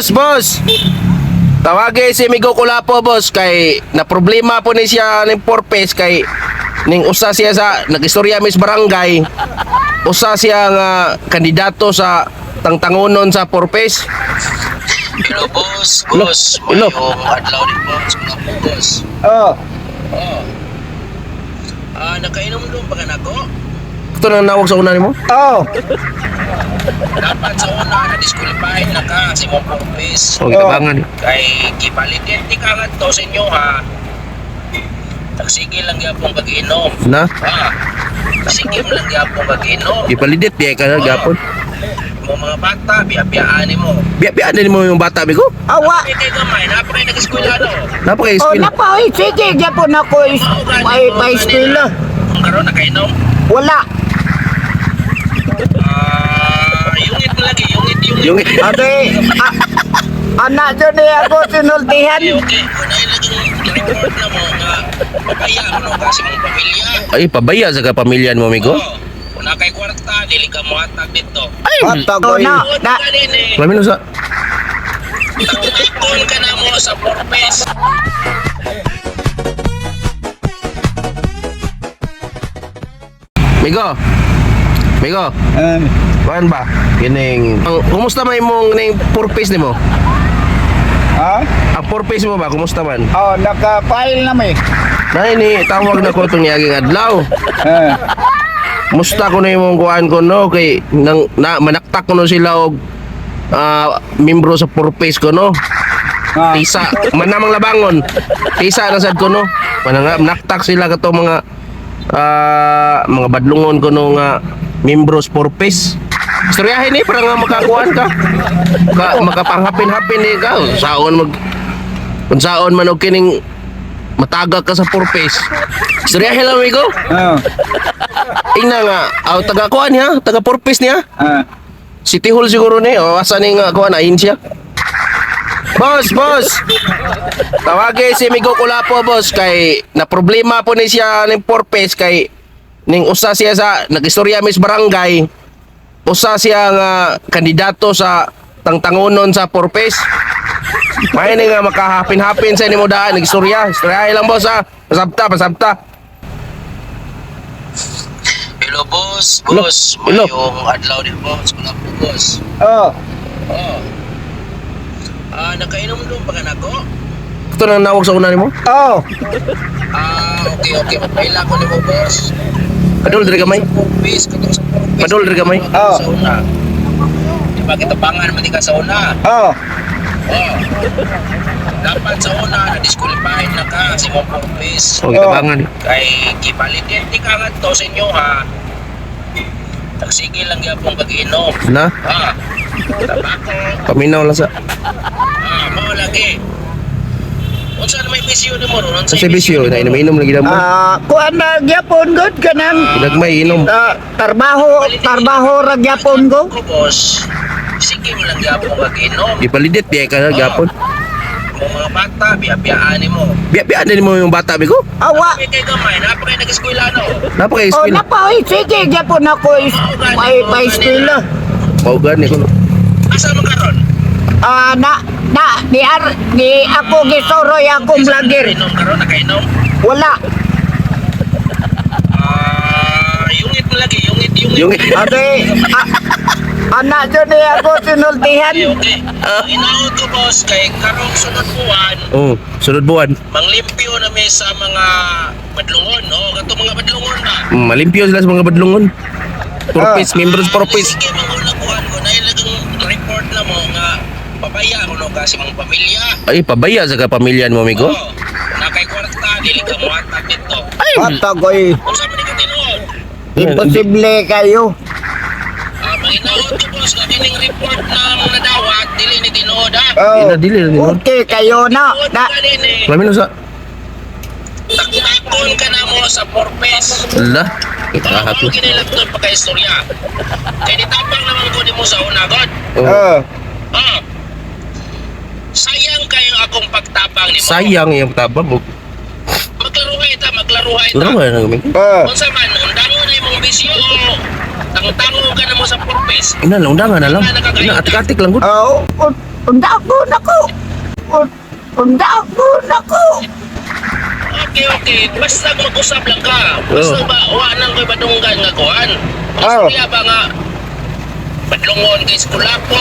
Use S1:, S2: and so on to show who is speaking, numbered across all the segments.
S1: Boss, boss. Tawagi si Migo Kulapo, boss, kay na problema po ni siya ning purpose kay ning usa siya sa nagistorya mis barangay. Usa siya nga kandidato sa tangtangonon sa purpose.
S2: Hello, boss,
S1: Hello.
S2: boss.
S1: Hello.
S2: Mayong adlaw din, boss. Mga po, boss.
S3: Oh,
S2: Oh. Ah, nakainom doon pa ka nako?
S1: Ito nang nawag sa una nimo?
S3: Oh,
S2: Dapat sa una na disqualified na ka sa imong purpose.
S1: Oh, gitabangan.
S2: Kay gibalidate ka nga to sa inyo ha. Tagsige lang gyapon pag-inom.
S1: Na,
S2: Ha. Sige mo lang gyapon pag-inom.
S1: gipalidit di ka na gapon.
S2: Mo mga bata, biya-biyaan nimo.
S1: Biya-biya din mo yung bata, Migo.
S3: Awa.
S2: Kay kay gamay, napakay nag-eskwela no.
S1: Napaka
S3: Oh,
S1: skill.
S3: napa, oy, sige, gyapon ako is,
S2: Mao gani
S3: may
S2: mo,
S3: pa eskwela.
S2: Kung karon nakainom.
S3: Wala.
S2: Ah, yungit mo lagi, yungit, yungit.
S1: Yung
S3: Ate, anak jud ni ako sinultihan.
S2: Okay, okay. Kung laging report na mo nga papaya mo no kasi mong pamilya.
S1: Ay, pabaya sa ka pamilya mo, Migo.
S2: Oo. Kung na kay kwarta, dili ka mohatag dito.
S1: Ay,
S3: Hatag oh, na,
S2: Tuod
S3: na,
S2: ka din eh.
S1: Lamin sa
S2: Takon ka na mo sa purpose.
S1: Migo. Migo,
S3: Eh,
S1: kuan ba? Kining ang kumusta man imong ning purpose nimo?
S3: ha?
S1: Ang purpose mo ba kumusta man?
S3: Oh, naka-file na may.
S1: Nay ni tawag na ko itong niaging adlaw.
S3: Eh,
S1: Musta ko na imong kuan ko no kay nang na manaktak ko no sila og membro sa purpose ko no.
S3: ah,
S1: Tisa, manamang labangon. Tisa na sad ko no. Mananga naktak sila kato mga mga badlungon ko no nga membro sa purpose. Istoryahin ni para nga makakuan ka. Ka makapanghapin-hapin ni ka. Saon mag kung saon man og kining matagak ka sa purpose. Istoryahin lang amigo.
S3: ah,
S1: Ingna nga, aw taga kuan niya, taga purpose niya.
S3: ah.
S1: City Hall siguro ni, o asa ni nga kuan ayin siya. Boss, boss. Tawagi si Migo Kulapo, boss, kay na problema po ni siya ning purpose kay ning usa siya sa nagistorya mis barangay. Usa siya nga kandidato sa tangtangonon sa purpose. May ni nga makahapin-hapin sa nimo daan nagistorya. Istoryahin lang boss ha. Pasabta, pasabta.
S2: Hello, boss,
S1: Hello.
S2: boss.
S1: Hello.
S2: Mayong adlaw din, boss. Mga po, boss.
S3: Oh,
S2: Oh. Ah, nakainom doon pa ka nako?
S1: Ito nang nawag sa una nimo.
S3: Oh,
S2: Ah, okay, okay. Mapaila ko nimo, boss.
S1: Padol diri gamay.
S2: Sa purpose, katong sa purpose.
S1: Padol diri gamay.
S3: Oh.
S2: Sa una. Di ba kitabangan man di ka sa una?
S3: Oh,
S2: Oh. Dapat sa una, na-disqualified na ka sa imong purpose.
S1: Oh, gitabangan.
S2: Kay gibalidate ka nga to sa inyo ha. Tagsige lang gyapon pag-inom.
S1: Na,
S2: Ha. Tabako.
S1: paminaw lang sa
S2: Ah, mao lagi. Unsa na may bisyo nimo ron? Unsa
S1: sa bisyo na inom-inom lagi na mo.
S3: Ah, kuan na gyapon gud kanang
S1: Ginagmay inom.
S3: ah, trabaho, trabaho ra gyapon ko.
S2: Ko boss. Sige mo lang gyapon pag-inom.
S1: Gipalidit di ka na gapon.
S2: Mo mga bata, biya-biyaan nimo.
S1: Biya-biya din mo yung bata bigo.
S3: Awa.
S2: Kay kay gamay, napakay nag-eskwela no.
S1: Napaka
S3: Oh,
S1: skill.
S3: napa, oy, sige, gyapon ako is, may pa eskwela.
S1: Mao gani ko.
S2: Asa man karon?
S3: Ah, na, na, ni ar, ni ako gisuroy akong vlogger.
S2: Nakainom karon, nakainom.
S3: Wala.
S2: Ah, yungit mo lagi, yungit, yungit.
S1: Yung
S3: Ate, anak jud ni ako sinultihan.
S2: Okay, okay. Ang inaot ko boss kay karong sunod buwan,
S1: Oh, sunod buwan.
S2: manglimpyo na mi sa mga badlungon, no? Katong mga badlungon ba?
S1: Malimpyo sila sa mga badlungon. Purpose, members purpose.
S2: Sige, mga kuan ko na ilagang report na mo nga pabaya ko no kasi mong pamilya.
S1: Ay, pabaya sa ka pamilya mo, amigo.
S2: Oh, na kay kwarta dili ka mohatag dito.
S1: Ay,
S3: Patagoy,
S2: Unsa man ni ka tinuod?
S3: imposible kayo.
S2: Ah, manginaot ko boss nga kining report na mga nadawat dili ni tinuod ha.
S3: Oh,
S1: Di na, dili na, dili na.
S3: okay kayo na,
S2: Tinuod
S3: na,
S2: ka din eh.
S1: Lamin sa
S2: Taktakon ka na mo sa purpose.
S1: Allah.
S2: Ang
S1: Itahat
S2: mo
S1: mo.
S2: kinilapton pa kay istorya. Kay nitapang naman ko nimo sa una god.
S1: Oh.
S3: oh,
S2: Ah. Sayang kayo akong pagtabang nimo.
S1: Sayang yung tabang mo.
S2: Maglaruhay ta, maglaruhay ta.
S1: Laro na amigo.
S3: Oh,
S2: Unsa man, undangon na imong bisyo o tangtango ka na mo sa purpose.
S1: Ina lang undangan na lang. Ina atik-atik lang gud.
S3: Oh, Unda ko nako. Unda ko nako.
S2: Okay. Basta mag-usap lang ka. Basta ba, wa nang ko'y badunggan nga kuan.
S3: Oo.
S2: Istorya ba nga, badlungon kay Kulapo.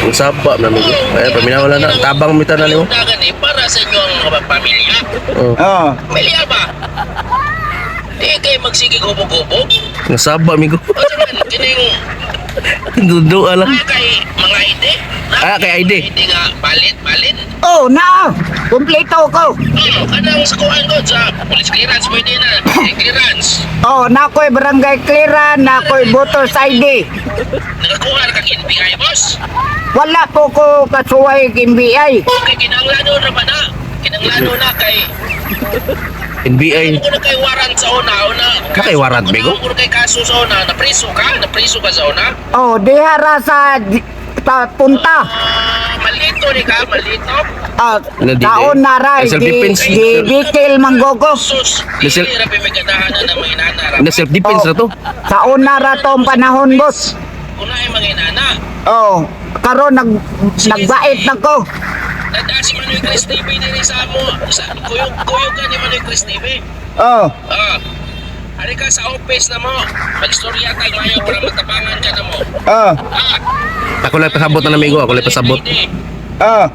S1: Ang saba na, migo. Ay, paminaw lang na. Tabang mita na nimo.
S2: Dagan eh, para sa inyo ang mga pamilya.
S1: Oh.
S3: Oh.
S2: Pamilya ba? Di kayo magsige gubo-gubo.
S1: Ang saba, migo.
S2: O man, kining
S1: Dudu ala.
S2: ah, kay mga ID.
S1: Ah, kay ID.
S2: ID nga, balit, balit.
S3: Oh, na. Kompleto ko.
S2: Oh, kanang sa kuan ko, sa police clearance, pwede na. Police clearance.
S3: Oh, na ko'y barangay clearance, na ko'y voters ID.
S2: Nakakuha na kang NBI, boss.
S3: Wala po ko kasuway MBI.
S2: Okay, kinanglano na ba na? Kinanglano na kay
S1: NBI.
S2: Kung na kay warrant sa una, una.
S1: Na kay warrant, Migo?
S2: Kung kay kaso sa una, napriso ka? Napriso ka sa una?
S3: Oh, diha ra sa punta.
S2: Ah, malito ni ka, malito.
S3: Ah,
S1: Ano, di-
S3: taon na ra
S1: Ay,
S3: di
S1: self-defense.
S3: di detail manggogo.
S2: Sus,
S1: Nasel-
S2: dili ra pimigadahan na ng mga inana ra.
S1: Na self defense na to.
S3: Sa una ra tong panahon, boss.
S2: Kuna ay mga inana.
S3: Oh, karon nagbait na ko.
S2: Nagda si Manoy Chris TV diri sa amo. Sa kuyog kuyog ka ni Manoy Chris TV.
S3: Oh,
S2: Ah. Ari ka sa office na mo. Magstorya ka ngayon para matabangan ka na mo.
S3: oh,
S2: Ah,
S1: Ako lang pasabot na, migo. Ako lang pasabot.
S2: ID.
S3: oh.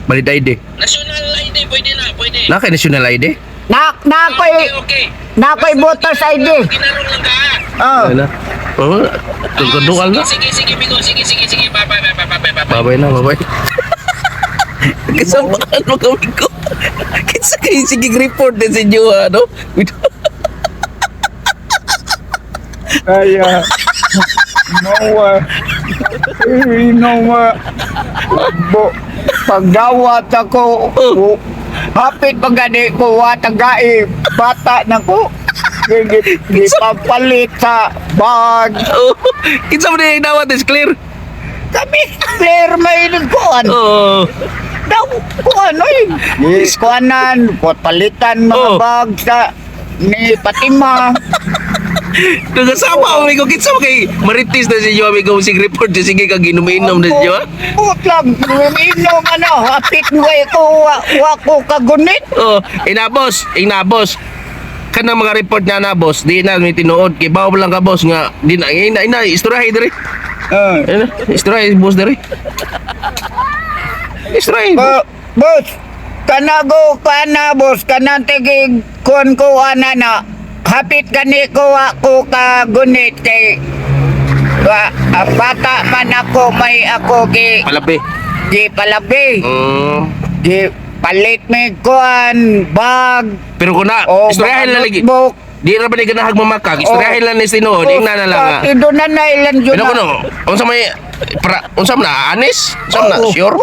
S1: Valid ID.
S2: National ID pwede na, pwede.
S1: Na kay national ID.
S3: Na na ko'y
S2: Okay.
S3: na ko'y voters ID.
S2: Ginarong lang ka. Ah.
S3: Oh.
S1: Ano? Oh, dual na.
S2: Sige, sige, Migo. Sige, sige, sige. Bye, bye, bye, bye, bye, bye, bye.
S1: Babay na, babay. Kasamaan mo kami ko. Kinsa kayo sige report din sa inyo, ano?
S3: Ay, no, no, bo, pagdawat ako,
S1: Oh.
S3: hapit pa gani ko, watagae, bata na ko. Di papalit sa bag.
S1: Oh, kinsa mo din dawat is clear.
S3: Kami, clear may kuan.
S1: Oh.
S3: Daw, kuan, oy. Kuanan, palitan mga
S1: Oh.
S3: bag sa ni Fatima.
S1: Nagasama mo ko kinsa mo kay maritis na sa inyo amigo sige report din sige kag inom-inom na sa inyo. Ah.
S3: Buot lang, inom ano, hapit mo ko, wa ko kagunit.
S1: Oh, inabos, inabos. Kanang mga report nga na boss, di na may tinuod kay bawo lang ka boss nga di na ina ina istoryahe diri. Ina, istoryahe boss diri. Istoryahe.
S3: Boss, kanago kana boss, kanang tigig kuan ko ana na. Hapit kani ko wa ko kagunit kay wa, ang bata man ako may ako gi
S1: Palabi.
S3: gi palabi. Gi palit may kuan bag
S1: Pero kung na,
S3: o
S1: istoryahe
S3: mga
S1: lang lagi.
S3: notebook.
S1: Di ra ba ni ganahag mamakag, istoryahe lang ni tinuod, ingna na lang nga.
S3: Pati doon na na ilan yun
S1: Pero kuno, unsa may pra, unsa man na anis? Unsa man na
S3: Oo.
S1: sure?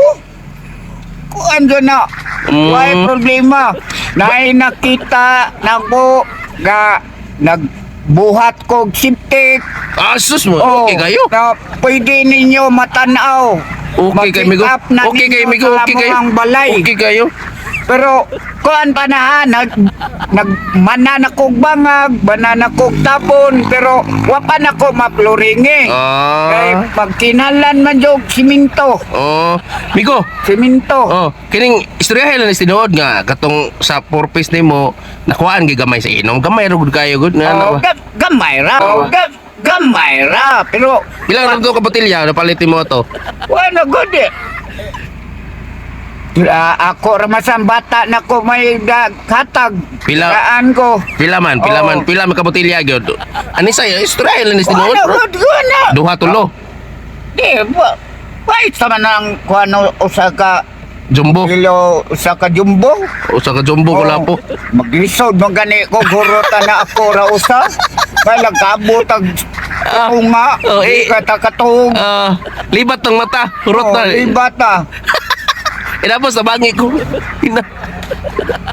S3: Kuan yun na. Why problema? Nay nakita na ko ga nagbuhat kog septic.
S1: Asus mo,
S3: Oh,
S1: okay kayo.
S3: Na pwede ninyo matanaw.
S1: Okay kay migo.
S3: Ma-check up na
S1: Okay kay
S3: ninyo
S1: migo,
S3: sa
S1: okay kayo.
S3: among balay.
S1: Okay kayo.
S3: Pero kuan pa na ha, nag manana kog bangag, banana kog tapon, pero wa pa na ko maploringi. Kay pagkinalan man jog siminto,
S1: Oh, Migo.
S3: siminto.
S1: Oh, kining istoryahe lang ni tinuod nga katong sa purpose nimo nakuhaan gyud gamay sa inom. Gamay ra gud kayo gud nga
S3: Oh,
S1: na ba?
S3: gamay ra. Oh, gamay ra, pero
S1: Bilang ra to ka botelya napalit nimo to.
S3: wala gud eh. Ah, ako ramasan bata na ko may katag.
S1: Pila-
S3: Kaan ko.
S1: Pila man, pila
S3: Oh.
S1: man, pila man ka botelya gyud. Ani sa istoryahe lang ni tinuod,
S3: Wala
S1: bro.
S3: gud wala.
S1: Duha tulo.
S3: Di ba? Wait sa man ang kuano usa ka
S1: Jumbo.
S3: kilo usa ka jumbo.
S1: Usa ka jumbo
S3: Oh.
S1: ko po.
S3: Maglisod man gani ko gurota na ako ra usa. Kay lagabot ang tunga.
S1: Oh, eh.
S3: Di ka takatuog.
S1: Ah, libat ng mata, hurot
S3: Oh,
S1: na.
S3: libat ah.
S1: Inabos tabangi ko. Ina.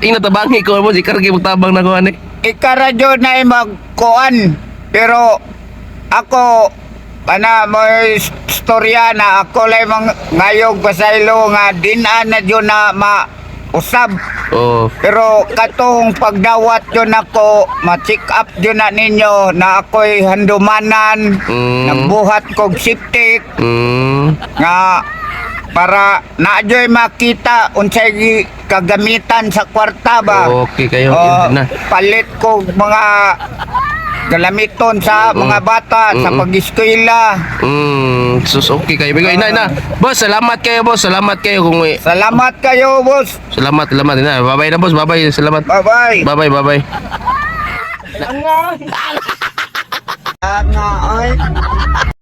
S1: Ina tabangi ko mo si Kargi magtabang na ko ani.
S3: Ikaradyo na ay magkuan. Pero ako ana mo istorya na ako lay mang ngayog pasaylo nga dinaan na jud na mausab.
S1: Oh.
S3: Pero katong pagdawat yun ako, ma-check up yun na ninyo na ako'y handumanan, nagbuhat kog septic, nga Para naadyo'y makita unsay kagamitan sa kwarta ba.
S1: Okay kayo.
S3: Oh,
S1: Na.
S3: palit ko mga galamiton sa mga bata sa pag-eskwela.
S1: Sus, okay kayo. Bigoy, ina, ina. Boss, salamat kayo, boss. Salamat kayo kung
S3: Salamat kayo, boss.
S1: Salamat, salamat. Ina. Bye-bye na, boss. Bye-bye. Salamat.
S3: Bye-bye.
S1: Bye-bye, bye-bye.
S3: Nga, ay.